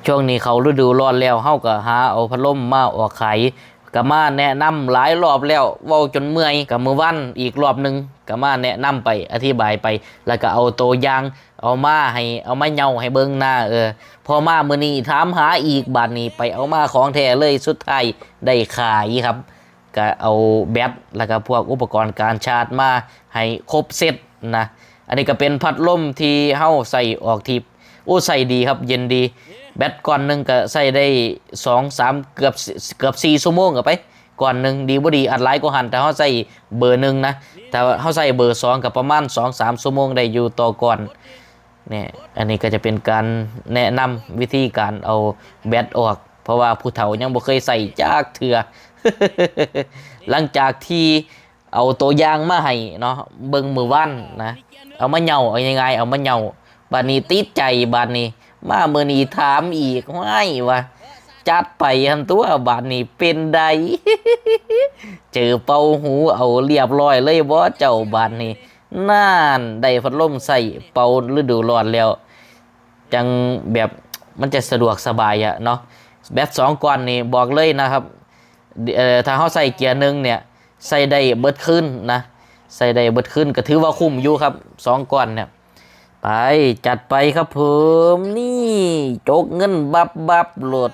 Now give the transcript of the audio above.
ຊ່ວງນີ້ເຂົ້າລະດູຮ້ອນແລ້ວ ເຮົາກໍຫາເອົາພັດລົມມາອອກຂາຍ ກໍມາແນະນຳຫຼາຍລອບແລ້ວ ເວົ້າຈົນເມື່ອຍ. ກໍມື້ວານອີກລອບໜຶ່ງ ກໍມາແນະນຳໄປ ອະທິບາຍໄປ ແລ້ວກໍເອົາໂຕຢ່າງ ເອົາມາໃຫ້ ເອົາມາເຍົາໃຫ້ເບິ່ງນະ. ເອີ ພໍມາມື້ນີ້ຖາມຫາອີກ ບາດນີ້ໄປເອົາມາຂອງແທ້ເລີຍ ສຸດທ້າຍໄດ້ຂາຍຄັບ. ກະເອົາແບັດ ແລ້ວກະພວກອຸປະກອນການຊາດມາໃຫ້ຄົບເຊັດນະ. ອັນນີ້ກະເປັນພັດລົມທີ່ເຮົາໃຊ້ອອກທຣິບ. ໂອ້ ໃຊ້ດີຄັບ ເຢັນດີ. ແບັດກ້ອນໜຶ່ງກະໃຊ້ໄດ້ສອງສາມ ເກືອບ ເກືອບສີ່ຊົ່ວໂມງກະໄປ ກ້ອນໜຶ່ງ. ດີບໍ່ດີ ອັດຫຼາຍກວ່າຫັ້ນ ຖ້າເຮົາໃຊ້ເບີໜຶ່ງນະ. ຖ້າເຮົາໃຊ້ເບີສອງກະປະມານສອງສາມຊົ່ວໂມງໄດ້ຢູ່ຕໍ່ກ້ອນ. ນີ້ ອັນນີ້ກໍຈະເປັນການແນະນຳວິທີການເອົາແບັດອອກ ເພາະວ່າຜູ້ເຖົ້າຍັງບໍ່ເຄີຍໃຊ້ຈັກເທື່ອ. ຫຼັງຈາກທີ່ເອົາໂຕຢ່າງມາໃຫ້ເນາະ ເບິ່ງມື້ວານນະ ເອົາມາເຍົາ ເອົາງ່າຍໆ ເອົາມາເຍົາ ບາດນີ້ຕິດໃຈ ບາດນີ້ມາມື້ນີ້ຖາມອີກ ຫ້ວຍ ວ່າ ຈັດໄປຫັ້ນຕົວະ ບາດນີ້ເປັນໃດ ເຈີເປົ່າຫູເອົາລຽບຮ້ອຍເລີຍບໍ່ເຈົ້າ ບາດນີ້. ນັ້ນ ໄດ້ພັດລົມໃຊ້ເປົ່າລະດູຮ້ອນແລ້ວ ຈັ່ງແບບມັນຈະສະດວກສະບາຍອະເນາະ. ແບັດສອງກ້ອນນີ້ບອກເລີຍນະຄັບ ເອີ ຖ້າເຮົາໃສ່ເກຍໜຶ່ງເນ່ຍ ໃຊ້ໄດ້ເບິດຄືນນະ ໃຊ້ໄດ້ເບິດຄືນ ກໍຖືວ່າຄຸ້ມຢູ່ຄັບ ສອງກ້ອນເນ່ຍ. ໄປ ຈັດໄປຄັບເພິ່ນ ນີ້ ຈົກເງິນບັບໆໂລດ.